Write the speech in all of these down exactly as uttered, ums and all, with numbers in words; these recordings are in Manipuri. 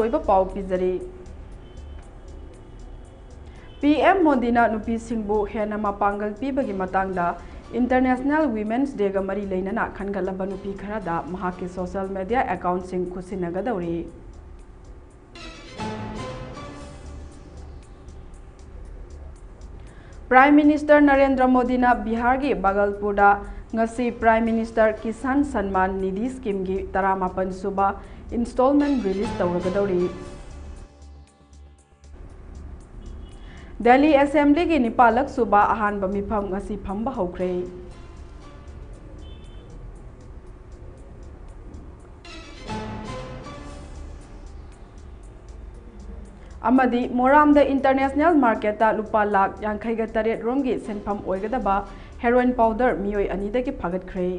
ꯑꯣꯏꯕ ꯄꯥꯎ ꯄꯤꯖꯔꯤ꯫ ꯄꯤ ꯑꯦꯝ ꯃꯣꯗꯤꯅ ꯅꯨꯄꯤꯁꯤꯡꯕꯨ ꯍꯦꯟꯅ ꯃꯄꯥꯡꯒꯜ ꯄꯤꯕꯒꯤ ꯃꯇꯥꯡꯗ International Women's Dayꯒ ꯃꯔꯤ ꯂꯩꯅꯅ ꯈꯟꯒꯠꯂꯕ ꯅꯨꯄꯤ ꯈꯔꯗ ꯃꯍꯥꯛꯀꯤ social media accountꯁꯤꯡ ꯈꯨꯠꯁꯤꯟꯅꯒꯗꯧꯔꯤ꯫ Prime Minister Narendra ꯃꯣꯗꯤꯅ ꯕꯤꯍꯥꯔꯒꯤ ꯕꯥꯒꯜꯄꯨꯔꯗ ꯉꯁꯤ Prime Minister Kisan Samman Nidhi Schemeꯒꯤ ꯇꯔꯥꯃꯥꯄꯟ ꯁꯨꯕ installment release ꯇꯧꯔꯒꯗꯧꯔꯤ꯫ ꯗꯦꯜꯂꯤ Assemblyꯒꯤ ꯅꯤꯄꯥꯜꯂꯛ ꯁꯨꯕ ꯑꯍꯥꯟꯕ ꯃꯤꯐꯝ ꯉꯁꯤ ꯐꯝꯕ ꯍꯧꯈ꯭ꯔꯦ꯫ ꯑꯃꯗꯤ ꯃꯣꯔꯥꯝꯗ international marketꯇ ꯂꯨꯄꯥ ꯂꯥꯈ ꯌꯥꯡꯈꯩꯒ ꯇꯔꯦꯠ ꯔꯣꯝꯒꯤ ꯁꯦꯟꯐꯝ ꯑꯣꯏꯒꯗꯕ heroin powder ꯃꯤꯑꯣꯏ ꯑꯅꯤꯗꯒꯤ ꯐꯥꯒꯠꯈ꯭ꯔꯦ꯫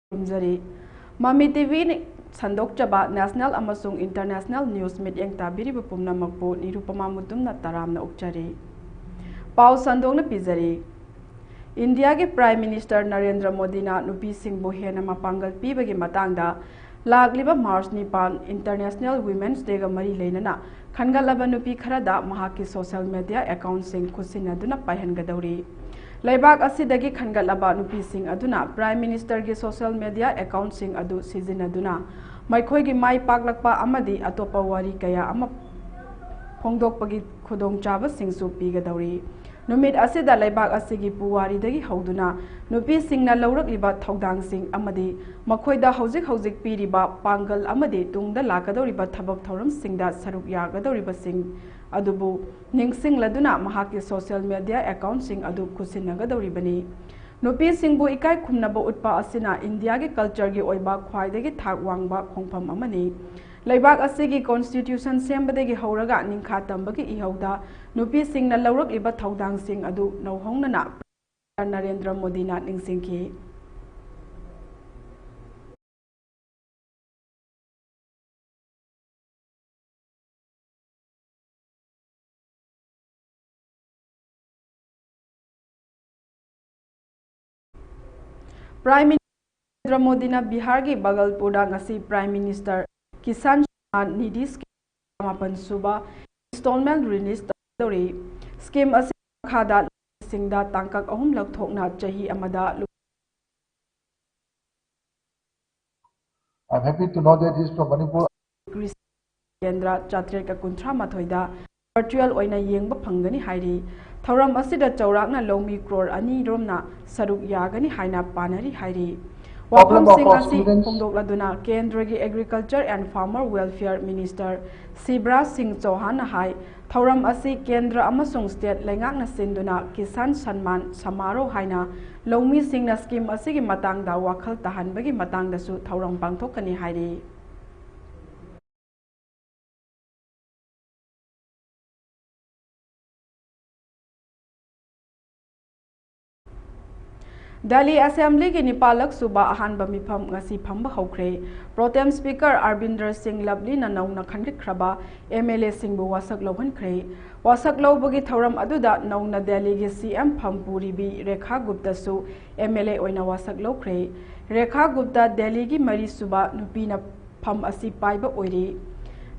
ꯈꯨꯔꯨꯝꯖꯔꯤ꯫ ꯃꯃꯤ ꯇꯤꯚꯤ ꯁꯟꯗꯣꯛꯆꯕ national ꯑꯃꯁꯨꯡ international news ꯃꯤꯠꯌꯦꯡ ꯇꯥꯕꯤꯔꯤꯕ ꯄꯨꯝꯅꯃꯛꯄꯨ ꯅꯤꯔꯨꯄꯃꯥ ꯃꯨꯇꯨꯝꯅ ꯇꯔꯥꯝꯅ ꯑꯣꯛꯆꯔꯤ꯫ ꯄꯥꯎ ꯁꯟꯗꯣꯛꯅ ꯄꯤꯖꯔꯤ꯫ ꯏꯟꯗꯤꯌꯥꯒꯤ Prime Minister ꯅꯔꯦꯟꯗ꯭ꯔ ꯃꯣꯗꯤꯅ ꯅꯨꯄꯤꯁꯤꯡꯕꯨ ꯍꯦꯟꯅ ꯃꯄꯥꯡꯒꯜ ꯄꯤꯕꯒꯤ ꯃꯇꯥꯡꯗ ꯂꯥꯛꯂꯤꯕ March ꯅꯤꯄꯥꯟ International Women's Dayꯒ ꯃꯔꯤ ꯂꯩꯅꯅ ꯈꯟꯒꯠꯂꯕ ꯅꯨꯄꯤ ꯈꯔꯗ ꯃꯍꯥꯛꯀꯤ social media accountꯁꯤꯡ ꯈꯨꯠꯁꯤꯟꯅꯗꯨꯅ ꯄꯥꯏꯍꯟꯒꯗꯧꯔꯤ꯫ ꯂꯩꯕꯥꯛ ꯑꯁꯤꯗꯒꯤ ꯈꯟꯒꯠꯂꯕ ꯅꯨꯄꯤꯁꯤꯡ ꯑꯗꯨꯅ Prime Ministerꯒꯤ social media accountꯁꯤꯡ ꯑꯗꯨ ꯁꯤꯖꯤꯟꯅꯗꯨꯅ ꯃꯈꯣꯏꯒꯤ ꯃꯥꯏ ꯄꯥꯛꯂꯛꯄ ꯑꯃꯗꯤ ꯑꯇꯣꯞꯄ ꯋꯥꯔꯤ ꯀꯌꯥ ꯑꯃ ꯐꯣꯡꯗꯣꯛꯄꯒꯤ ꯈꯨꯗꯣꯡꯆꯥꯕꯁꯤꯡꯁꯨ ꯄꯤꯒꯗꯧꯔꯤ꯫ ꯅꯨꯃꯤꯠ ꯑꯁꯤꯗ ꯂꯩꯕꯥꯛ ꯑꯁꯤꯒꯤ ꯄꯨꯋꯥꯔꯤꯗꯒꯤ ꯍꯧꯗꯨꯅ ꯅꯨꯄꯤꯁꯤꯡꯅ ꯂꯧꯔꯛꯂꯤꯕ ꯊꯧꯗꯥꯡꯁꯤꯡ ꯑꯃꯗꯤ ꯃꯈꯣꯏꯗ ꯍꯧꯖꯤꯛ ꯍꯧꯖꯤꯛ ꯄꯤꯔꯤꯕ ꯄꯥꯡꯒꯜ ꯑꯃꯗꯤ ꯇꯨꯡꯗ ꯂꯥꯛꯀꯗꯧꯔꯤꯕ ꯊꯕꯛ ꯊꯧꯔꯝꯁꯤꯡꯗ ꯁꯔꯨꯛ ꯌꯥꯒꯗꯧꯔꯤꯕꯁꯤꯡ ꯑꯗꯨꯕꯨ ꯅꯤꯡꯁꯤꯡꯂꯗꯨꯅ ꯃꯍꯥꯛꯀꯤ social media accountꯁꯤꯡ ꯑꯗꯨ ꯈꯨꯠꯁꯤꯟꯅꯒꯗꯧꯔꯤꯕꯅꯤ꯫ ꯅꯨꯄꯤꯁꯤꯡꯕꯨ ꯏꯀꯥꯏ ꯈꯨꯝꯅꯕ ꯎꯠꯄ ꯑꯁꯤꯅ ꯏꯟꯗꯤꯌꯥꯒꯤ cultureꯒꯤ ꯑꯣꯏꯕ ꯈ꯭ꯋꯥꯏꯗꯒꯤ ꯊꯥꯛ ꯋꯥꯡꯕ ꯈꯣꯡꯐꯝ ꯑꯃꯅꯤ꯫ ꯂꯩꯕꯥꯛ ꯑꯁꯤꯒꯤ constitution ꯁꯦꯝꯕꯗꯒꯤ ꯍꯧꯔꯒ ꯅꯤꯡꯈꯥ ꯇꯝꯕꯒꯤ ꯏꯍꯧꯗ ꯅꯨꯄꯤꯁꯤꯡꯅ ꯂꯧꯔꯛꯂꯤꯕ ꯊꯧꯗꯥꯡꯁꯤꯡ ꯑꯗꯨ ꯅꯧꯍꯧꯅꯅ ꯅꯔꯦꯟꯗ꯭ꯔ ꯃꯣꯗꯤꯅ ꯅꯤꯡꯁꯤꯡꯈꯤ꯫ Prime Minister ꯅꯔꯦꯟꯗ꯭ꯔ ꯃꯣꯗꯤꯅ ꯕꯤꯍꯥꯔꯒꯤ ꯕꯒꯜꯄꯨꯔꯗ ꯉꯁꯤ Prime Minister Kisan Samman Nidhi Scheme ꯇꯔꯥꯃꯥꯄꯟ ꯁꯨꯕ installment release ꯇꯧꯗꯧꯔꯤ꯫ Scheme ꯑꯁꯤ ꯃꯈꯥꯗ ꯂꯧꯃꯤꯁꯤꯡꯗ ꯇꯥꯡꯀꯛ ꯑꯍꯨꯝꯂꯛ ꯊꯣꯛꯅ ꯆꯍꯤ ꯑꯃꯗ ꯂꯨꯄꯥ I'm happy to know that this from Manipur. ꯀ꯭ꯔꯤꯁꯤ ꯀꯦꯟꯗ꯭ꯔ ꯆꯥꯇ꯭ꯔꯦꯠꯀ ꯀꯨꯟꯊ꯭ꯔꯥ ꯃꯥꯊꯣꯏꯗ virtual ꯑꯣꯏꯅ ꯌꯦꯡꯕ ꯐꯪꯒꯅꯤ ꯍꯥꯏꯔꯤ꯫ ꯊꯧꯔꯝ ꯑꯁꯤꯗ ꯆꯥꯎꯔꯥꯛꯅ ꯂꯧꯃꯤ ꯀ꯭ꯔꯣꯔ ꯑꯅꯤ ꯔꯣꯝꯅ ꯁꯔꯨꯛ ꯌꯥꯒꯅꯤ ꯍꯥꯏꯅ ꯄꯥꯅꯔꯤ ꯍꯥꯏꯔꯤ꯫ Problem of ꯋꯥꯐꯝꯁꯤꯡ our ꯑꯁꯤ students. ꯐꯣꯡꯗꯣꯛꯂꯗꯨꯅ ꯀꯦꯟꯗ꯭ꯔꯒꯤ Agriculture and Farmer Welfare Minister ꯁꯤꯕ꯭ꯔꯥꯖ ꯁꯤꯡ ꯆꯧꯍꯥꯟꯅ ꯍꯥꯏ, ꯊꯧꯔꯝ ꯑꯁꯤ ꯀꯦꯟꯗ꯭ꯔ ꯑꯃꯁꯨꯡ state ꯂꯩꯉꯥꯛꯅ ꯁꯤꯟꯗꯨꯅ ꯀꯤꯁꯥꯟ ꯁꯟꯃꯥꯟ ꯁꯃꯥꯔꯣꯍ ꯍꯥꯏꯅ ꯂꯧꯃꯤꯁꯤꯡꯅ scheme ꯑꯁꯤꯒꯤ ꯃꯇꯥꯡꯗ ꯋꯥꯈꯜ ꯇꯥꯍꯟꯕꯒꯤ ꯃꯇꯥꯡꯗꯁꯨ ꯊꯧꯔꯝ ꯄꯥꯡꯊꯣꯛꯀꯅꯤ ꯍꯥꯏꯔꯤ꯫ ꯗꯦꯜꯂꯤ Assemblyꯒꯤ ꯅꯤꯄꯥꯜꯂꯛ ꯁꯨꯕ ꯑꯍꯥꯟꯕ ꯃꯤꯐꯝ ꯉꯁꯤ ꯐꯝꯕ ꯍꯧꯈ꯭ꯔꯦ꯫ Pro tem Speaker ꯑꯔꯕꯤꯟꯗꯔ ꯁꯤꯡ ꯂꯕꯂꯤꯅ ꯅꯧꯅ ꯈꯟꯒꯠꯈ꯭ꯔꯕ MLAꯁꯤꯡꯕꯨ ꯋꯥꯁꯛ ꯂꯧꯍꯟꯈ꯭ꯔꯦ꯫ ꯋꯥꯁꯛ ꯂꯧꯕꯒꯤ ꯊꯧꯔꯝ ꯑꯗꯨꯗ ꯅꯧꯅ ꯗꯦꯜꯂꯤꯒꯤ CM ꯐꯝ ꯄꯨꯔꯤꯕꯤ ꯔꯦꯈꯥ ꯒꯨꯞꯇꯁꯨ MLA ꯑꯣꯏꯅ ꯋꯥꯁꯛ ꯂꯧꯈ꯭ꯔꯦ꯫ ꯔꯦꯈꯥ ꯒꯨꯞꯇ ꯗꯦꯜꯂꯤꯒꯤ ꯃꯔꯤꯁꯨꯕ ꯅꯨꯄꯤꯅ ꯐꯝ ꯑꯁꯤ ꯄꯥꯏꯕ ꯑꯣꯏꯔꯤ꯫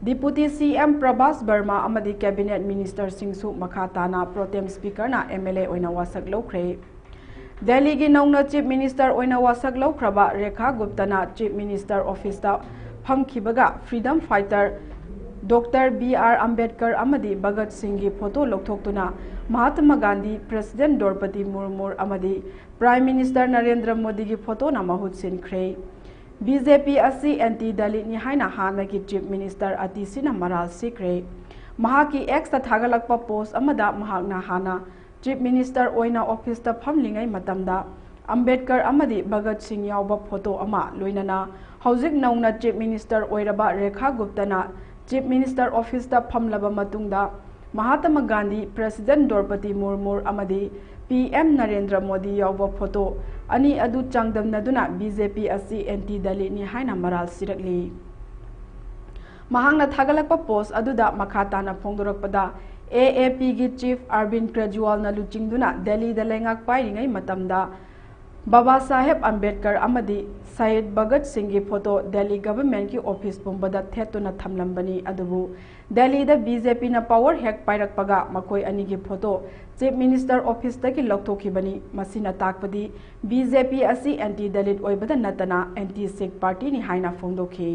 Deputy CM ꯄ꯭ꯔꯚꯥꯁ ꯕꯔꯃꯥ ꯑꯃꯗꯤ Cabinet Ministerꯁꯤꯡꯁꯨ ꯃꯈꯥ ꯇꯥꯅ Pro tem Speakerꯅ MLA ꯑꯣꯏꯅ ꯋꯥꯁꯛ ꯂꯧꯈ꯭ꯔꯦ꯫ ꯗꯦꯜꯂꯤꯒꯤ ꯅꯧꯅ Chief Minister ꯑꯣꯏꯅ ꯋꯥꯁꯛ ꯂꯧꯈ꯭ꯔꯕ Rekha ꯒꯨꯞꯇꯅ Chief Minister Officeꯇ ꯐꯝꯈꯤꯕꯒ freedom fighter Doctor B R Ambedkar ꯑꯃꯗꯤ ꯚꯒꯠ ꯁꯤꯡꯒꯤ photo ꯂꯧꯊꯣꯛꯇꯨꯅ ꯃꯍꯥꯇꯃꯥ ꯒꯥꯟꯙꯤ, President ꯗ꯭ꯔꯧꯄꯗꯤ ꯃꯨꯔꯃꯨ ꯑꯃꯗꯤ Prime Minister ꯅꯔꯦꯟꯗ꯭ꯔ ꯃꯣꯗꯤꯒꯤ photoꯅ ꯃꯍꯨꯠ ꯁꯤꯟꯈ꯭ꯔꯦ꯫ BJP ꯑꯁꯤ anti Dalitꯅꯤ ꯍꯥꯏꯅ ꯍꯥꯟꯅꯒꯤ Chief Minister ꯑꯇꯤꯁꯤꯅ ꯃꯔꯥꯜ ꯁꯤꯈ꯭ꯔꯦ꯫ ꯃꯍꯥꯛꯀꯤ Xꯇ ꯊꯥꯒꯠꯂꯛꯄ post ꯑꯃꯗ ꯃꯍꯥꯛꯅ ꯍꯥꯟꯅ Chief Minister ꯑꯣꯏꯅ officeꯇ ꯐꯝꯂꯤꯉꯩ ꯃꯇꯝꯗ ꯑꯝꯕꯦꯗꯀꯔ ꯑꯃꯗꯤ ꯚꯒꯠ ꯁꯤꯡ ꯌꯥꯎꯕ photo ꯑꯃ, ꯂꯣꯏꯅꯅ ꯍꯧꯖꯤꯛ ꯅꯧꯅ Chief Minister ꯑꯣꯏꯔꯕ ꯔꯦꯈꯥ ꯒꯨꯞꯇꯅ Chief Minister Officeꯇ ꯐꯝꯂꯕ ꯃꯇꯨꯡꯗ ꯃꯍꯥꯇꯃꯥ ꯒꯥꯟꯙꯤ, President ꯗ꯭ꯔꯧꯄꯗꯤ ꯃꯨꯔꯃꯨ ꯑꯃꯗꯤ PM ꯅꯔꯦꯟꯗ꯭ꯔ ꯃꯣꯗꯤ ꯌꯥꯎꯕ photo ꯑꯅꯤ ꯑꯗꯨ ꯆꯥꯡꯗꯝꯅꯗꯨꯅ BJP ꯑꯁꯤ anti Dalitꯅꯤ ꯍꯥꯏꯅ ꯃꯔꯥꯜ ꯁꯤꯔꯛꯂꯤ꯫ ꯃꯍꯥꯛꯅ ꯊꯥꯒꯠꯂꯛꯄ post ꯑꯗꯨꯗ ꯃꯈꯥ ꯇꯥꯅ ꯐꯣꯡꯗꯣꯔꯛꯄꯗ, AAPꯒꯤ Chief ꯑꯔꯕꯤꯟꯗ ꯀꯦꯖ꯭ꯔꯤꯋꯥꯜꯅ ꯂꯨꯆꯤꯡꯗꯨꯅ ꯗꯦꯜꯂꯤꯗ ꯂꯩꯉꯥꯛ ꯄꯥꯏꯔꯤꯉꯩ ꯃꯇꯝꯗ ꯕꯥꯕꯥ ꯁꯥꯍꯦꯕ ꯑꯝꯕꯦꯗꯀꯔ ꯑꯃꯗꯤ ꯁꯍꯤꯗ ꯚꯒꯠ ꯁꯤꯡꯒꯤ ꯐꯣꯇꯣ ꯗꯦꯜꯂꯤ ꯒꯚꯔꯟꯃꯦꯟꯠꯀꯤ ꯑꯣꯐꯤꯁ ꯄꯨꯝꯕꯗ ꯊꯦꯠꯇꯨꯅ ꯊꯝꯂꯝꯕꯅꯤ꯫ ꯑꯗꯨꯕꯨ ꯗꯦꯜꯂꯤꯗ ꯕꯤ ꯖꯦ ꯄꯤꯅ ꯄꯥꯋꯔ ꯍꯦꯛ ꯄꯥꯏꯔꯛꯄꯒ ꯃꯈꯣꯏ ꯑꯅꯤꯒꯤ ꯐꯣꯇꯣ ꯆꯤꯐ ꯃꯤꯅꯤꯁꯇꯔ ꯑꯣꯐꯤꯁꯇꯒꯤ ꯂꯧꯊꯣꯛꯈꯤꯕꯅꯤ꯫ ꯃꯁꯤꯅ ꯇꯥꯛꯄꯗꯤ ꯕꯤ ꯖꯦ ꯄꯤ ꯑꯁꯤ ꯑꯦꯟꯇꯤ ꯗꯂꯤꯠ ꯑꯣꯏꯕꯗ ꯅꯠꯇꯅ ꯑꯦꯟꯇꯤ ꯁꯤꯈ ꯄꯥꯔꯇꯤꯅꯤ ꯍꯥꯏꯅ ꯐꯣꯡꯗꯣꯛꯈꯤ꯫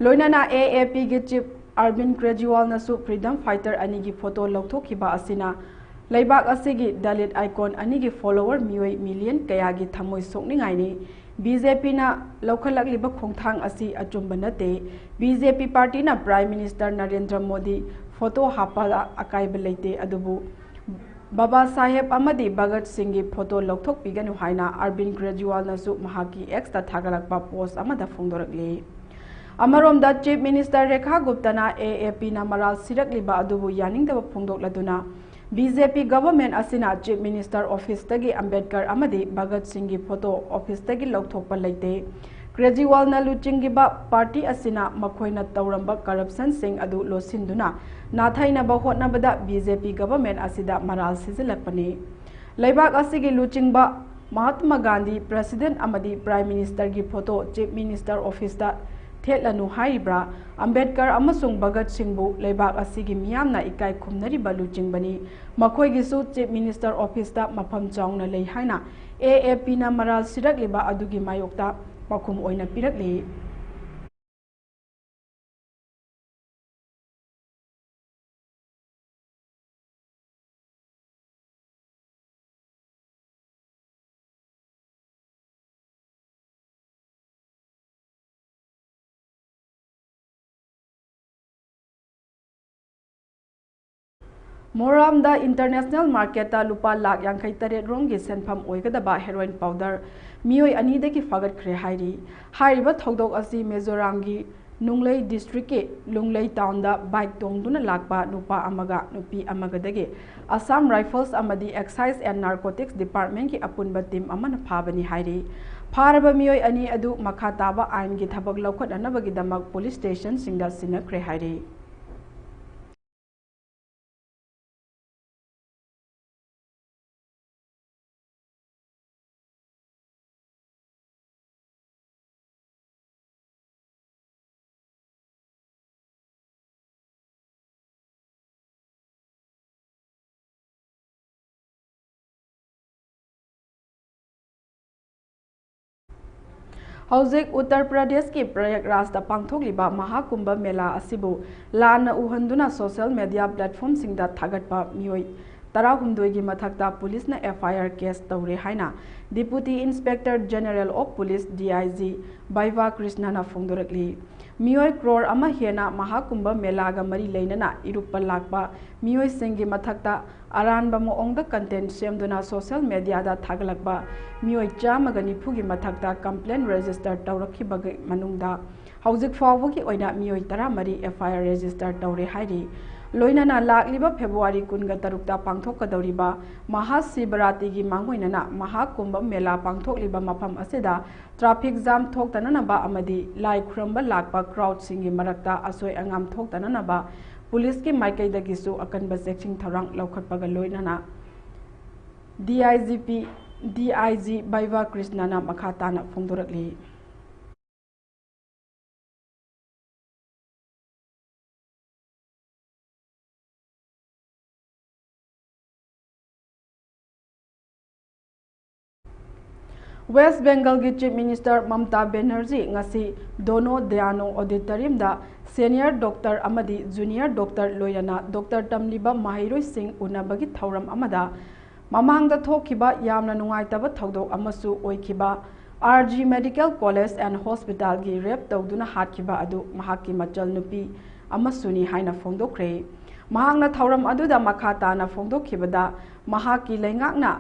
ꯂꯣꯏꯅꯅ ꯑꯦ ꯑꯦ ꯄꯤꯒꯤ ꯆꯤꯐ ꯑꯔꯕꯤꯟ ꯀ꯭ꯔꯦꯖꯤꯋꯥꯜꯅꯁꯨ ꯐ꯭ꯔꯤꯗꯝ ꯐꯥꯏꯇꯔ ꯑꯅꯤꯒꯤ ꯐꯣꯇꯣ ꯂꯧꯊꯣꯛꯈꯤꯕ ꯑꯁꯤꯅ ꯂꯩꯕꯥꯛ ꯑꯁꯤꯒꯤ ꯗꯂꯤꯠ ꯑꯥꯏꯀꯣꯟ ꯑꯅꯤꯒꯤ ꯐꯣꯂꯣꯋꯔ ꯃꯤꯑꯣꯏ ꯃꯤꯂꯤꯌꯟ ꯀꯌꯥꯒꯤ ꯊꯃꯣꯏ ꯁꯣꯛꯅꯤꯡꯉꯥꯏꯅꯤ꯫ ꯕꯤ ꯖꯦ ꯄꯤꯅ ꯂꯧꯈꯠꯂꯛꯂꯤꯕ ꯈꯣꯡꯊꯥꯡ ꯑꯁꯤ ꯑꯆꯨꯝꯕ ꯅꯠꯇꯦ꯫ ꯕꯤ ꯖꯦ ꯄꯤ ꯄꯥꯔꯇꯤꯅ prime minister Narendra Modi photo ꯍꯥꯞꯄꯗ ꯑꯀꯥꯏꯕ ꯂꯩꯇꯦ, ꯑꯗꯨꯕꯨ ꯕꯥꯕꯥ ꯁꯥꯍꯦꯕ ꯑꯃꯗꯤ ꯚꯒꯠ ꯁꯤꯡꯒꯤ ꯐꯣꯇꯣ ꯂꯧꯊꯣꯛꯄꯤꯒꯅꯨ ꯍꯥꯏꯅ ꯑꯔꯕꯤꯟ ꯀ꯭ꯔꯦꯖꯤꯋꯥꯜꯅꯁꯨ ꯃꯍꯥꯛꯀꯤ ꯑꯦꯛꯁꯇ ꯊꯥꯒꯠꯂꯛꯄ ꯄꯣꯁ ꯑꯃꯗ ꯐꯣꯡꯗꯣꯔꯛꯂꯤ꯫ ꯑꯃꯔꯣꯝꯗ, ꯆꯤꯐ ꯃꯤꯅꯤꯁꯇꯔ ꯔꯦꯈꯥ ꯒꯨꯞꯇꯅ ꯑꯦ ꯑꯦ ꯄꯤꯅ ꯃꯔꯥꯜ ꯁꯤꯔꯛꯂꯤꯕ ꯑꯗꯨꯕꯨ ꯌꯥꯅꯤꯡꯗꯕ ꯐꯣꯡꯗꯣꯛꯂꯗꯨꯅ, ꯕꯤ ꯖꯦ ꯄꯤ ꯒꯚꯔꯟꯃꯦꯟꯠ ꯑꯁꯤꯅ ꯆꯤꯐ ꯃꯤꯅꯤꯁꯇꯔ ꯑꯣꯐꯤꯁꯇꯒꯤ ꯑꯝꯕꯦꯗꯀꯔ ꯑꯃꯗꯤ ꯚꯒꯠ ꯁꯤꯡꯒꯤ ꯐꯣꯇꯣ ꯑꯣꯐꯤꯁꯇꯒꯤ ꯂꯧꯊꯣꯛꯄ ꯂꯩꯇꯦ꯫ ꯀ꯭ꯔꯦꯖꯤꯋꯥꯜꯅ ꯂꯨꯆꯤꯡꯈꯤꯕ ꯄꯥꯔꯇꯤ ꯑꯁꯤꯅ ꯃꯈꯣꯏꯅ ꯇꯧꯔꯝꯕ ꯀꯔꯞꯁꯟꯁꯤꯡ ꯑꯗꯨ ꯂꯣꯠꯁꯤꯟꯗꯨꯅ ꯅꯥꯊꯩꯅꯕ ꯍꯣꯠꯅꯕꯗ ꯕꯤ ꯖꯦ ꯄꯤ ꯒꯚꯔꯟꯃꯦꯟꯠ ꯑꯁꯤꯗ ꯃꯔꯥꯜ ꯁꯤꯖꯤꯜꯂꯛꯄꯅꯤ꯫ ꯂꯩꯕꯥꯛ ꯑꯁꯤꯒꯤ ꯂꯨꯆꯤꯡꯕ ꯃꯍꯥꯠꯃ ꯒꯥꯟꯙꯤ, ꯄ꯭ꯔꯦꯁꯤꯗꯦꯟꯠ ꯑꯃꯗꯤ ꯄ꯭ꯔꯥꯏꯝ ꯃꯤꯅꯤꯁꯇꯔꯒꯤ ꯐꯣꯇꯣ ꯆꯤꯐ ꯃꯤꯅꯤꯁꯇꯔ ꯑꯣꯐꯤꯁꯇ ꯊꯦꯠꯂꯅꯨ ꯍꯥꯏꯔꯤꯕ꯭ꯔꯥ? ꯑꯝꯕꯦꯗꯀꯔ ꯑꯃꯁꯨꯡ ꯚꯒꯠ ꯁꯤꯡꯕꯨ ꯂꯩꯕꯥꯛ ꯑꯁꯤꯒꯤ ꯃꯤꯌꯥꯝꯅ ꯏꯀꯥꯏ ꯈꯨꯝꯅꯔꯤꯕ ꯂꯨꯆꯤꯡꯕꯅꯤ꯫ ꯃꯈꯣꯏꯒꯤꯁꯨ ꯆꯤꯐ ꯃꯤꯅꯤꯁꯇꯔ ꯑꯣꯐꯤꯁꯇ ꯃꯐꯝ ꯆꯥꯎꯅ ꯂꯩ ꯍꯥꯏꯅ ꯑꯦ ꯑꯦ ꯄꯤꯅ ꯃꯔꯥꯜ ꯁꯤꯔꯛꯂꯤꯕ ꯑꯗꯨꯒꯤ ꯃꯥꯌꯣꯛꯇ ꯄꯥꯎꯈꯨꯝ ꯑꯣꯏꯅ ꯄꯤꯔꯛꯂꯤ꯫ ꯃꯣꯔꯥꯝꯗ ꯏꯟꯇꯔꯅꯦꯁꯅꯦꯜ ꯃꯥꯔꯀꯦꯠꯇ ꯂꯨꯄꯥ ꯂꯥꯈ ꯌꯥꯡꯈꯩ ꯇꯔꯦꯠ ꯔꯣꯝꯒꯤ ꯁꯦꯟꯐꯝ ꯑꯣꯏꯒꯗꯕ ꯍꯦꯔꯣꯏꯟ ꯄꯥꯎꯗꯔ ꯃꯤꯑꯣꯏ ꯑꯅꯤꯗꯒꯤ ꯐꯥꯒꯠꯈ꯭ꯔꯦ ꯍꯥꯏꯔꯤ꯫ ꯍꯥꯏꯔꯤꯕ ꯊꯧꯗꯣꯛ ꯑꯁꯤ ꯃꯤꯖꯣꯔꯥꯝꯒꯤ ꯅꯨꯡꯂꯩ ꯗꯤꯁꯇ꯭ꯔꯤꯛꯀꯤ ꯂꯨꯡꯂꯩ ꯇꯥꯎꯟꯗ ꯕꯥꯏꯛ ꯇꯣꯡꯗꯨꯅ ꯂꯥꯛꯄ ꯅꯨꯄꯥ ꯑꯃꯒ ꯅꯨꯄꯤ ꯑꯃꯒꯗꯒꯤ ꯑꯁꯥꯝ ꯔꯥꯏꯐꯜꯁ ꯑꯃꯗꯤ ꯑꯦꯛꯁꯥꯏꯖ ꯑꯦꯟ ꯅꯥꯔꯀꯣꯇꯤꯛꯁ ꯗꯤꯄꯥꯔꯠꯃꯦꯟꯠꯀꯤ ꯑꯄꯨꯟꯕ ꯇꯤꯝ ꯑꯃꯅ ꯐꯥꯕꯅꯤ ꯍꯥꯏꯔꯤ꯫ ꯐꯥꯔꯕ ꯃꯤꯑꯣꯏ ꯑꯅꯤ ꯑꯗꯨ ꯃꯈꯥ ꯇꯥꯕ ꯑꯥꯏꯟꯒꯤ ꯊꯕꯛ ꯂꯧꯈꯠꯅꯅꯕꯒꯤꯗꯃꯛ ꯄꯨꯂꯤꯁ ꯁ꯭ꯇꯦꯁꯟꯁꯤꯡꯗ ꯁꯤꯟꯅꯈ꯭ꯔꯦ ꯍꯥꯏꯔꯤ꯫ ꯍꯧꯖꯤꯛ ꯎꯠꯇꯔ ꯄ꯭ꯔꯗꯦꯁꯀꯤ ꯄ꯭ꯔꯌꯥꯒꯔꯥꯖꯇ ꯄꯥꯡꯊꯣꯛꯂꯤꯕ ꯃꯍꯥꯀꯨꯝꯚ ꯃꯦꯂꯥ ꯑꯁꯤꯕꯨ ꯂꯥꯟꯅ ꯎꯍꯟꯗꯨꯅ ꯁꯣꯁꯤꯌꯦꯜ ꯃꯦꯗꯤꯌꯥ ꯄ꯭ꯂꯦꯠꯐꯣꯔꯝꯁꯤꯡꯗ ꯊꯥꯒꯠꯄ ꯃꯤꯑꯣꯏ ꯇꯔꯥꯍꯨꯝꯗꯣꯏꯒꯤ ꯃꯊꯛꯇ ꯄꯨꯂꯤꯁꯅ ꯑꯦꯐ ꯑꯥꯏ ꯑꯥꯔ ꯀꯦꯁ ꯇꯧꯔꯦ ꯍꯥꯏꯅ Deputy Inspector General of Police, D I G, ꯕꯩꯚꯥ ꯀ꯭ꯔꯤꯁꯅꯅ ꯐꯣꯡꯗꯣꯔꯛꯂꯤ꯫ ꯃꯤꯑꯣꯏ ꯀ꯭ꯔꯣꯔ ꯑꯃ ꯍꯦꯟꯅ ꯃꯍꯥꯀꯨꯝꯚ ꯃꯦꯂꯥꯒ ꯃꯔꯤ ꯂꯩꯅꯅ ꯏꯔꯨꯞꯄ ꯂꯥꯛꯄ ꯃꯤꯑꯣꯏꯁꯤꯡꯒꯤ ꯃꯊꯛꯇ ꯑꯔꯥꯟꯕ ꯃꯑꯣꯡꯗ ꯀꯟꯇꯦꯟ ꯁꯦꯝꯗꯨꯅ ꯁꯣꯁꯤꯌꯦꯜ ꯃꯦꯗꯤꯌꯥꯗ ꯊꯥꯒꯠꯂꯛꯄ ꯃꯤꯑꯣꯏ ꯆꯥꯝꯃꯒ ꯅꯤꯐꯨꯒꯤ ꯃꯊꯛꯇ ꯀꯝꯄ꯭ꯂꯦꯟ ꯔꯦꯖꯤꯁꯇꯔ ꯇꯧꯔꯛꯈꯤꯕꯒꯤ ꯃꯅꯨꯡꯗ ꯍꯧꯖꯤꯛ ꯐꯥꯎꯕꯒꯤ ꯑꯣꯏꯅ ꯃꯤꯑꯣꯏ ꯇꯔꯥꯃꯔꯤ ꯑꯦꯐ ꯑꯥꯏ ꯑꯥꯔ ꯔꯦꯖꯤꯁꯇꯔ ꯇꯧꯔꯦ ꯍꯥꯏꯔꯤ꯫ ꯂꯣꯏꯅꯅ ꯂꯥꯛꯂꯤꯕ ꯐꯦꯕ꯭ꯔꯨꯋꯥꯔꯤ ꯀꯨꯟꯒ ꯇꯔꯨꯛꯇ ꯄꯥꯡꯊꯣꯛꯀꯗꯧꯔꯤꯕ ꯃꯍꯥꯁꯤꯕꯔꯥꯇꯤꯒꯤ ꯃꯥꯡꯑꯣꯏꯅꯅ ꯃꯍꯥꯀꯨꯝꯚ ꯃꯦꯂꯥ ꯄꯥꯡꯊꯣꯛꯂꯤꯕ ꯃꯐꯝ ꯑꯁꯤꯗ ꯇ꯭ꯔꯥꯐꯤꯛ ꯖꯥꯝ ꯊꯣꯛꯇꯅꯅꯕ ꯑꯃꯗꯤ ꯂꯥꯏ ꯈꯨꯔꯨꯝꯕ ꯂꯥꯛꯄ ꯀ꯭ꯔꯥꯎꯗꯁꯤꯡꯒꯤ ꯃꯔꯛꯇ ꯑꯁꯣꯏ ꯑꯉꯥꯝ ꯊꯣꯛꯇꯅꯅꯕ ꯄꯨꯂꯤꯁꯀꯤ ꯃꯥꯏꯀꯩꯗꯒꯤꯁꯨ ꯑꯀꯟꯕ ꯆꯦꯛꯁꯤꯟ ꯊꯧꯔꯥꯡ ꯂꯧꯈꯠꯄꯒ ꯂꯣꯏꯅꯅ D I G P, D I G ꯕꯩꯚꯥ ꯀ꯭ꯔꯤꯁꯅꯅ ꯃꯈꯥ ꯇꯥꯅ ꯐꯣꯡꯗꯣꯔꯛꯂꯤ꯫ West ꯕꯦꯡꯒꯜꯒꯤ chief minister Mamta Banerjee ꯉꯁꯤ ꯗꯣꯅꯣ ꯗꯌꯥꯅꯣ ꯑꯣꯗꯤꯇꯣꯔꯤꯌꯝꯗ ꯁꯦꯅꯤꯌꯔ ꯗꯣꯛꯇꯔ ꯑꯃꯗꯤ ꯖꯨꯅꯤꯌꯔ ꯗꯣꯛꯇꯔ ꯂꯣꯏꯅꯅ ꯗꯣꯛꯇꯔ ꯇꯝꯂꯤꯕ ꯃꯍꯩꯔꯣꯏꯁꯤꯡ ꯎꯅꯕꯒꯤ ꯊꯧꯔꯝ ꯑꯃꯗ ꯃꯃꯥꯡꯗ ꯊꯣꯛꯈꯤꯕ ꯌꯥꯝꯅ ꯅꯨꯡꯉꯥꯏꯇꯕ ꯊꯧꯗꯣꯛ ꯑꯃꯁꯨ ꯑꯣꯏꯈꯤꯕ R G medical college and ꯍꯣꯁꯄꯤꯇꯥꯜꯒꯤ ꯔꯦꯞ ꯇꯧꯗꯨꯅ ꯍꯥꯠꯈꯤꯕ ꯑꯗꯨ ꯃꯍꯥꯛꯀꯤ ꯃꯆꯜꯅꯨꯄꯤ ꯑꯃꯁꯨꯅꯤ ꯍꯥꯏꯅ ꯐꯣꯡꯗꯣꯛꯈ꯭ꯔꯦ꯫ ꯃꯍꯥꯛꯅ ꯊꯧꯔꯝ ꯑꯗꯨꯗ ꯃꯈꯥ ꯇꯥꯅ ꯐꯣꯡꯗꯣꯛꯈꯤꯕꯗ, ꯃꯍꯥꯛꯀꯤ ꯂꯩꯉꯥꯛꯅ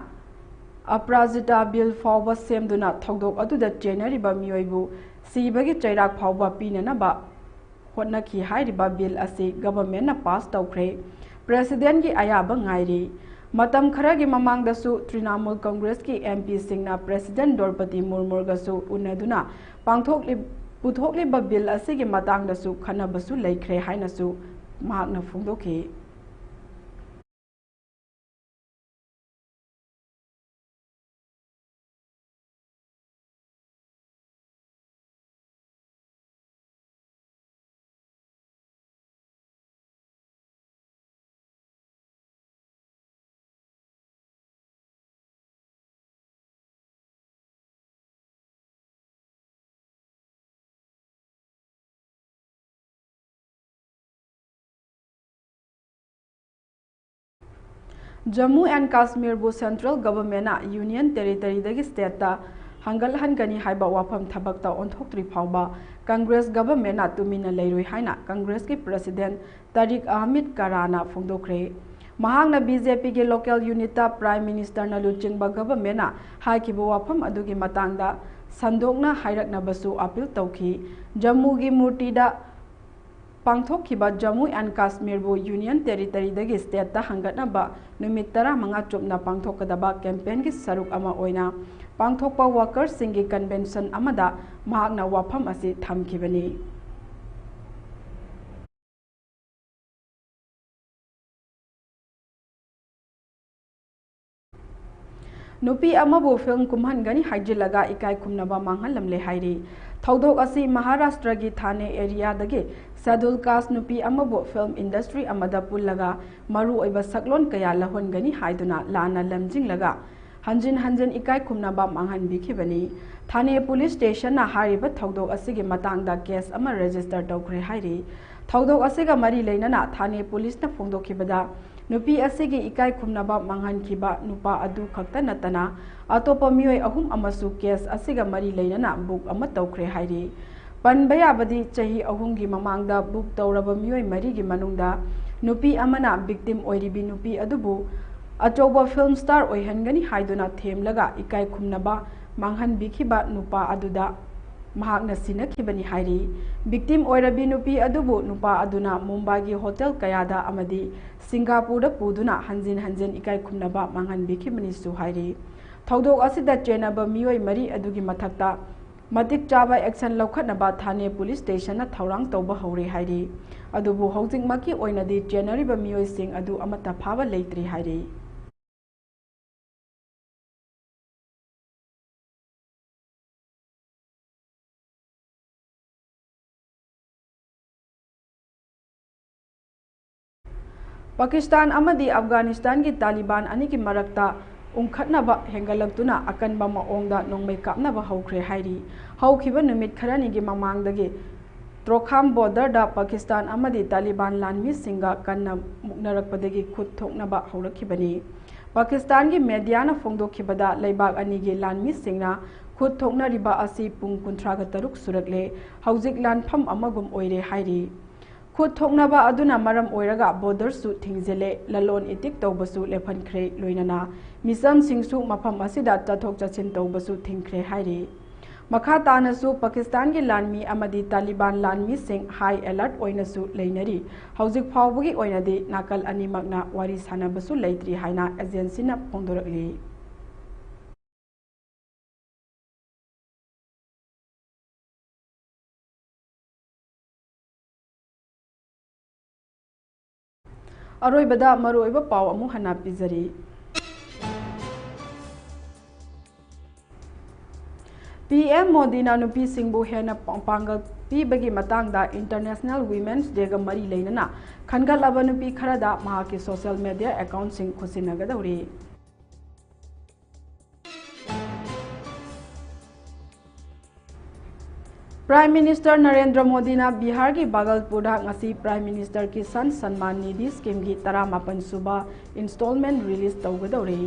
ꯑꯄ꯭ꯔꯥꯖꯤꯇꯥ ꯕꯤꯜ ꯐꯥꯎꯕ ꯁꯦꯝꯗꯨꯅ ꯊꯧꯗꯣꯛ ꯑꯗꯨꯗ ꯆꯦꯟꯅꯔꯤꯕ ꯃꯤꯑꯣꯏꯕꯨ ꯁꯤꯕꯒꯤ ꯆꯩꯔꯥꯛ ꯐꯥꯎꯕ ꯄꯤꯅꯅꯕ ꯍꯣꯠꯅꯈꯤ꯫ ꯍꯥꯏꯔꯤꯕ ꯕꯤꯜ ꯑꯁꯤ ꯒꯚꯔꯟꯃꯦꯟꯠꯅ ꯄꯥꯁ ꯇꯧꯈ꯭ꯔꯦ꯫ ꯄ꯭ꯔꯦꯁꯤꯗꯦꯟꯠꯀꯤ ꯑꯌꯥꯕ ꯉꯥꯏꯔꯤ꯫ ꯃꯇꯝ ꯈꯔꯒꯤ ꯃꯃꯥꯡꯗꯁꯨ ꯇ꯭ꯔꯤꯅꯥꯃꯨꯜ ꯀꯪꯒ꯭ꯔꯦꯁꯀꯤ ꯑꯦꯝ ꯄꯤꯁꯤꯡꯅ ꯄ꯭ꯔꯦꯁꯤꯗꯦꯟꯠ ꯗ꯭ꯔꯧꯄꯗꯤ ꯃꯨꯔꯃꯨꯒꯁꯨ ꯎꯅꯗꯨꯅ ꯄꯥꯡꯊꯣꯛꯂꯤ-, ꯄꯨꯊꯣꯛꯂꯤꯕ ꯕꯤꯜ ꯑꯁꯤꯒꯤ ꯃꯇꯥꯡꯗꯁꯨ ꯈꯟꯅꯕꯁꯨ ꯂꯩꯈ꯭ꯔꯦ ꯍꯥꯏꯅꯁꯨ ꯃꯍꯥꯛꯅ ꯐꯣꯡꯗꯣꯛꯈꯤ꯫ ꯖꯝꯃꯨ ꯑꯦꯟ ꯀꯥꯁꯃꯤꯔꯕꯨ ꯁꯦꯟꯇ꯭ꯔꯦꯜ ꯒꯚꯔꯟꯃꯦꯟꯠꯅ ꯌꯨꯅꯤꯌꯟ ꯇꯦꯔꯤꯇꯔꯤꯗꯒꯤ ꯁ꯭ꯇꯦꯠꯇ ꯍꯥꯡꯒꯠꯍꯟꯒꯅꯤ ꯍꯥꯏꯕ ꯋꯥꯐꯝ ꯊꯕꯛꯇ ꯑꯣꯟꯊꯣꯛꯇ꯭ꯔꯤ ꯐꯥꯎꯕ ꯀꯪꯒ꯭ꯔꯦꯁ ꯒꯚꯔꯟꯃꯦꯟꯠꯅ ꯇꯨꯃꯤꯟꯅ ꯂꯩꯔꯣꯏ ꯍꯥꯏꯅ ꯀꯪꯒ꯭ꯔꯦꯁꯀꯤ ꯄ꯭ꯔꯁꯤꯗꯦꯟꯠ ꯇꯥꯔꯤꯛ ꯑꯍꯃꯤꯗ ꯀꯔꯥꯅ ꯐꯣꯡꯗꯣꯛꯈ꯭ꯔꯦ꯫ ꯃꯍꯥꯛꯅ ꯕꯤ ꯖꯦ ꯄꯤꯒꯤ ꯂꯣꯀꯦꯜ ꯌꯨꯅꯤꯠꯇ ꯄ꯭ꯔꯥꯏꯝ ꯃꯤꯅꯤꯁꯇꯔꯅ ꯂꯨꯆꯤꯡꯕ ꯒꯚꯔꯟꯃꯦꯟꯠꯅ ꯍꯥꯏꯈꯤꯕ ꯋꯥꯐꯝ ꯑꯗꯨꯒꯤ ꯃꯇꯥꯡꯗ ꯁꯟꯗꯣꯛꯅ ꯍꯥꯏꯔꯛꯅꯕꯁꯨ ꯑꯄꯤꯜ ꯇꯧꯈꯤ꯫ ꯖꯝꯃꯨꯒꯤ ꯃꯨꯔꯇꯤꯗ ꯄꯥꯡꯊꯣꯛꯈꯤꯕ ꯖꯝꯃꯨ ꯑꯦꯟ ꯀꯥꯁꯃꯤꯔꯕꯨ ꯌꯨꯅꯤꯌꯟ ꯇꯦꯔꯤꯇꯔꯤꯗꯒꯤ ꯁ꯭ꯇꯦꯠꯇ ꯍꯪꯒꯠꯅꯕ ꯅꯨꯃꯤꯠ ꯇꯔꯥꯃꯉꯥ ꯆꯨꯞꯅ ꯄꯥꯡꯊꯣꯛꯀꯗꯕ ꯀꯦꯝꯄꯦꯟꯒꯤ ꯁꯔꯨꯛ ꯑꯃ ꯑꯣꯏꯅ ꯄꯥꯡꯊꯣꯛꯄ ꯋꯥꯀꯔꯁꯤꯡꯒꯤ ꯀꯟꯚꯦꯟꯁꯟ ꯑꯃꯗ ꯃꯍꯥꯛꯅ ꯋꯥꯐꯝ ꯑꯁꯤ ꯊꯝꯈꯤꯕꯅꯤ꯫ ꯅꯨꯄꯤ ꯑꯃꯕꯨ ꯐꯤꯜꯝ ꯀꯨꯝꯍꯟꯒꯅꯤ ꯍꯥꯏꯖꯤꯜꯂꯒ ꯏꯀꯥꯏ ꯈꯨꯝꯅꯕ ꯃꯥꯡꯍꯜꯂꯝꯂꯦ ꯍꯥꯏꯔꯤ꯫ ꯊꯧꯗꯣꯛ ꯑꯁꯤ ꯃꯍꯥꯔꯥꯁꯇ꯭ꯔꯒꯤ ꯊꯥꯅꯦ ꯑꯦꯔꯤꯌꯥꯗꯒꯤ ꯁꯦꯗꯨꯜ ꯀꯥꯁ ꯅꯨꯄꯤ ꯑꯃꯕꯨ ꯐꯤꯜꯝ ꯏꯟꯗꯁꯇ꯭ꯔꯤ ꯑꯃꯗ ꯄꯨꯜꯂꯒ ꯃꯔꯨꯑꯣꯏꯕ ꯁꯛꯂꯣꯟ ꯀꯌꯥ ꯂꯧꯍꯟꯒꯅꯤ ꯍꯥꯏꯗꯨꯅ ꯂꯥꯟꯅ ꯂꯝꯖꯤꯡꯂꯒ ꯍꯟꯖꯤꯟ ꯍꯟꯖꯤꯟ ꯏꯀꯥꯏ ꯈꯨꯝꯅꯕ ꯃꯥꯡꯍꯟꯕꯤꯈꯤꯕꯅꯤ꯫ ꯊꯥꯅꯦ ꯄꯨꯂꯤꯁ ꯁ꯭ꯇꯦꯁꯟꯅ ꯍꯥꯏꯔꯤꯕ ꯊꯧꯗꯣꯛ ꯑꯁꯤꯒꯤ ꯃꯇꯥꯡꯗ ꯀꯦꯁ ꯑꯃ ꯔꯦꯖꯤꯁꯇꯔ ꯇꯧꯈ꯭ꯔꯦ ꯍꯥꯏꯔꯤ꯫ ꯊꯧꯗꯣꯛ ꯑꯁꯤꯒ ꯃꯔꯤ ꯂꯩꯅꯅ ꯊꯥꯅꯦ ꯄꯨꯂꯤꯁꯅ ꯐꯣꯡꯗꯣꯛꯈꯤꯕꯗ, ꯅꯨꯄꯤ ꯑꯁꯤꯒꯤ ꯏꯀꯥꯏ ꯈꯨꯝꯅꯕ ꯃꯥꯡꯍꯟꯈꯤꯕ ꯅꯨꯄꯥ ꯑꯗꯨ ꯈꯛꯇ ꯅꯠꯇꯅ ꯑꯇꯣꯞꯄ ꯃꯤꯑꯣꯏ ꯑꯍꯨꯝ ꯑꯃꯁꯨ ꯀꯦꯁ ꯑꯁꯤꯒ ꯃꯔꯤ ꯂꯩꯅꯅ ꯕꯨꯛ ꯑꯃ ꯇꯧꯈ꯭ꯔꯦ ꯍꯥꯏꯔꯤ꯫ ꯄꯟꯕ ꯌꯥꯕꯗꯤ, ꯆꯍꯤ ꯑꯍꯨꯝꯒꯤ ꯃꯃꯥꯡꯗ ꯕꯨꯛ ꯇꯧꯔꯕ ꯃꯤꯑꯣꯏ ꯃꯔꯤꯒꯤ ꯃꯅꯨꯡꯗ ꯅꯨꯄꯤ ꯑꯃꯅ ꯚꯤꯛꯇꯤꯝ ꯑꯣꯏꯔꯤꯕꯤ ꯅꯨꯄꯤ ꯑꯗꯨꯕꯨ ꯑꯆꯧꯕ ꯐꯤꯜꯝ ꯁ꯭ꯇꯥꯔ ꯑꯣꯏꯍꯟꯒꯅꯤ ꯍꯥꯏꯗꯨꯅ ꯊꯦꯝꯂꯒ ꯏꯀꯥꯏ ꯈꯨꯝꯅꯕ ꯃꯥꯡꯍꯟꯕꯤꯈꯤꯕ ꯅꯨꯄꯥ ꯑꯗꯨꯗ ꯃꯍꯥꯛꯅ ꯁꯤꯟꯅꯈꯤꯕꯅꯤ ꯍꯥꯏꯔꯤ꯫ ꯚꯤꯛꯇꯤꯝ ꯑꯣꯏꯔꯕꯤ ꯅꯨꯄꯤ ꯑꯗꯨꯕꯨ ꯅꯨꯄꯥ ꯑꯗꯨꯅ ꯃꯨꯝꯕꯥꯏꯒꯤ ꯍꯣꯇꯦꯜ ꯀꯌꯥꯗ ꯑꯃꯗꯤ ꯁꯤꯡꯒꯥꯄꯨꯔꯗ ꯄꯨꯗꯨꯅ ꯍꯟꯖꯤꯟ ꯍꯟꯖꯤꯟ ꯏꯀꯥꯏ ꯈꯨꯝꯅꯕ ꯃꯥꯡꯍꯟꯕꯤꯈꯤꯕꯅꯤꯁꯨ ꯍꯥꯏꯔꯤ꯫ ꯊꯧꯗꯣꯛ ꯑꯁꯤꯗ ꯆꯦꯟꯅꯕ ꯃꯤꯑꯣꯏ ꯃꯔꯤ ꯑꯗꯨꯒꯤ ꯃꯊꯛꯇ ꯃꯇꯤꯛ ꯆꯥꯕ ꯑꯦꯛꯁꯟ ꯂꯧꯈꯠꯅꯕ ꯊꯥꯅꯦ ꯄꯨꯂꯤꯁ ꯁ꯭ꯇꯦꯁꯟꯅ ꯊꯧꯔꯥꯡ ꯇꯧꯕ ꯍꯧꯔꯦ ꯍꯥꯏꯔꯤ꯫ ꯑꯗꯨꯕꯨ ꯍꯧꯖꯤꯛꯃꯛꯀꯤ ꯑꯣꯏꯅꯗꯤ ꯆꯦꯟꯅꯔꯤꯕ ꯃꯤꯑꯣꯏꯁꯤꯡ ꯑꯗꯨ ꯑꯃꯠꯇ ꯐꯥꯕ ꯂꯩꯇ꯭ꯔꯤ ꯍꯥꯏꯔꯤ꯫ ꯄꯥꯀꯤꯁꯇꯥꯟ ꯑꯃꯗꯤ ꯑꯐꯒꯥꯅꯤꯁꯇꯥꯟꯒꯤ ꯇꯥꯂꯤꯕꯥꯟ ꯑꯅꯤꯒꯤ ꯃꯔꯛꯇ ꯎꯪꯈꯠꯅꯕ ꯍꯦꯟꯒꯠꯂꯛꯇꯨꯅ ꯑꯀꯟꯕ ꯃꯑꯣꯡꯗ ꯅꯣꯡꯃꯩ ꯀꯥꯞꯅꯕ ꯍꯧꯈ꯭ꯔꯦ ꯍꯥꯏꯔꯤ꯫ ꯍꯧꯈꯤꯕ ꯅꯨꯃꯤꯠ ꯈꯔꯅꯤꯒꯤ ꯃꯃꯥꯡꯗꯒꯤ ꯇ꯭ꯔꯣꯈꯥꯝ ꯕꯣꯔꯗꯔꯗ ꯄꯥꯀꯤꯁꯇꯥꯟ ꯑꯃꯗꯤ ꯇꯥꯂꯤꯕꯥꯟ ꯂꯥꯟꯃꯤꯁꯤꯡꯒ ꯀꯟꯅ ꯃꯨꯛꯅꯔꯛꯄꯗꯒꯤ ꯈꯨꯠ ꯊꯣꯛꯅꯕ ꯍꯧꯔꯛꯈꯤꯕꯅꯤ꯫ ꯄꯥꯀꯤꯁꯇꯥꯟꯒꯤ ꯃꯦꯗꯤꯌꯥꯅ ꯐꯣꯡꯗꯣꯛꯈꯤꯕꯗ, ꯂꯩꯕꯥꯛ ꯑꯅꯤꯒꯤ ꯂꯥꯟꯃꯤꯁꯤꯡꯅ ꯈꯨꯠ ꯊꯣꯛꯅꯔꯤꯕ ꯑꯁꯤ ꯄꯨꯡ ꯀꯨꯟꯊ꯭ꯔꯥꯒ ꯇꯔꯨꯛ ꯁꯨꯔꯛꯂꯦ, ꯍꯧꯖꯤꯛ ꯂꯥꯟꯐꯝ ꯑꯃꯒꯨꯝ ꯑꯣꯏꯔꯦ ꯍꯥꯏꯔꯤ꯫ ꯈꯨꯠ ꯊꯣꯛꯅꯕ ꯑꯗꯨꯅ ꯃꯔꯝ ꯑꯣꯏꯔꯒ ꯕꯣꯔꯗꯔꯁꯨ ꯊꯤꯡꯖꯤꯜꯂꯦ, ꯂꯂꯣꯟ ꯏꯇꯤꯛ ꯇꯧꯕꯁꯨ ꯂꯦꯞꯍꯟꯈ꯭ꯔꯦ, ꯂꯣꯏꯅꯅ ꯃꯤꯆꯝꯁꯤꯡꯁꯨ ꯃꯐꯝ ꯑꯁꯤꯗ ꯆꯠꯊꯣꯛ ꯆꯠꯁꯤꯟ ꯇꯧꯕꯁꯨ ꯊꯤꯡꯈ꯭ꯔꯦ ꯍꯥꯏꯔꯤ꯫ ꯃꯈꯥ ꯇꯥꯅꯁꯨ ꯄꯥꯀꯤꯁꯇꯥꯟꯒꯤ ꯂꯥꯟꯃꯤ ꯑꯃꯗꯤ ꯇꯥꯂꯤꯕꯥꯟ ꯂꯥꯟꯃꯤꯁꯤꯡ ꯍꯥꯏ ꯑꯦꯂꯔꯠ ꯑꯣꯏꯅꯁꯨ ꯂꯩꯅꯔꯤ꯫ ꯍꯧꯖꯤꯛ ꯐꯥꯎꯕꯒꯤ ꯑꯣꯏꯅꯗꯤ ꯅꯥꯀꯜ ꯑꯅꯤꯃꯛꯅ ꯋꯥꯔꯤ ꯁꯥꯟꯅꯕꯁꯨ ꯂꯩꯇ꯭ꯔꯤ ꯍꯥꯏꯅ ꯑꯦꯖꯦꯟꯁꯤꯅ ꯐꯣꯡꯗꯣꯔꯛꯂꯤ꯫ ꯑꯔꯣꯏꯕꯗ ꯃꯔꯨꯑꯣꯏꯕ ꯄꯥꯎ ꯑꯃꯨꯛ ꯍꯟꯅ ꯄꯤꯖꯔꯤ꯫ ꯄꯤ ꯑꯦꯝ ꯃꯣꯗꯤꯅ ꯅꯨꯄꯤꯁꯤꯡꯕꯨ ꯍꯦꯟꯅ ꯄꯥꯡꯒꯜ ꯄꯤꯕꯒꯤ ꯃꯇꯥꯡꯗ International Women's Dayꯒ ꯃꯔꯤ ꯂꯩꯅꯅ ꯈꯟꯒꯠꯂꯕ ꯅꯨꯄꯤ ꯈꯔꯗ ꯃꯍꯥꯛꯀꯤ social media accountꯁꯤꯡ ꯈꯨꯠꯁꯤꯟꯅꯒꯗꯧꯔꯤ꯫ Prime Minister Narendra ꯃꯣꯗꯤꯅ ꯕꯤꯍꯥꯔꯒꯤ ꯕꯥꯒꯜꯄꯨꯔꯗ ꯉꯁꯤ Prime Minister Kisan Samman Nidhi Schemeꯒꯤ ꯇꯔꯥꯃꯥꯄꯟ ꯁꯨꯕ installment release ꯇꯧꯒꯗꯧꯔꯤ꯫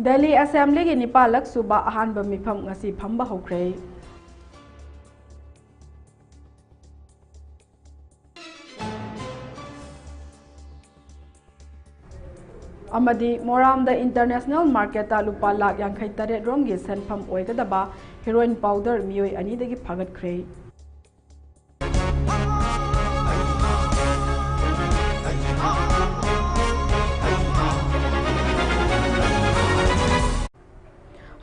ꯗꯦꯜꯂꯤ Assemblyꯒꯤ ꯅꯤꯄꯥꯜꯂꯛ ꯁꯨꯕ ꯑꯍꯥꯟꯕ ꯃꯤꯐꯝ ꯉꯁꯤ ꯐꯝꯕ ꯍꯧꯈ꯭ꯔꯦ꯫ ꯑꯃꯗꯤ ꯃꯣꯔꯥꯝꯗ International Marketꯇ ꯂꯨꯄꯥ ꯂꯥꯈ ꯌꯥꯡꯈꯩ ꯇꯔꯦꯠ ꯔꯣꯝꯒꯤ ꯁꯦꯟꯐꯝ ꯑꯣꯏꯒꯗꯕ heroin powder ꯃꯤꯑꯣꯏ ꯑꯅꯤꯗꯒꯤ ꯐꯥꯒꯠꯈ꯭ꯔꯦ꯫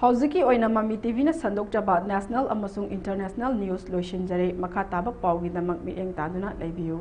ꯍꯧꯖꯤꯛꯀꯤ ꯑꯣꯏꯅ ꯃꯃꯤ TVꯅ ꯁꯟꯗꯣꯛꯆꯕ national ꯑꯃꯁꯨꯡ international news ꯂꯣꯏꯁꯤꯟꯖꯔꯦ꯫ ꯃꯈꯥ ꯇꯥꯕ ꯄꯥꯎꯒꯤꯗꯃꯛ ꯃꯤꯠꯌꯦꯡ ꯇꯥꯗꯨꯅ ꯂꯩꯕꯤꯌꯨ꯫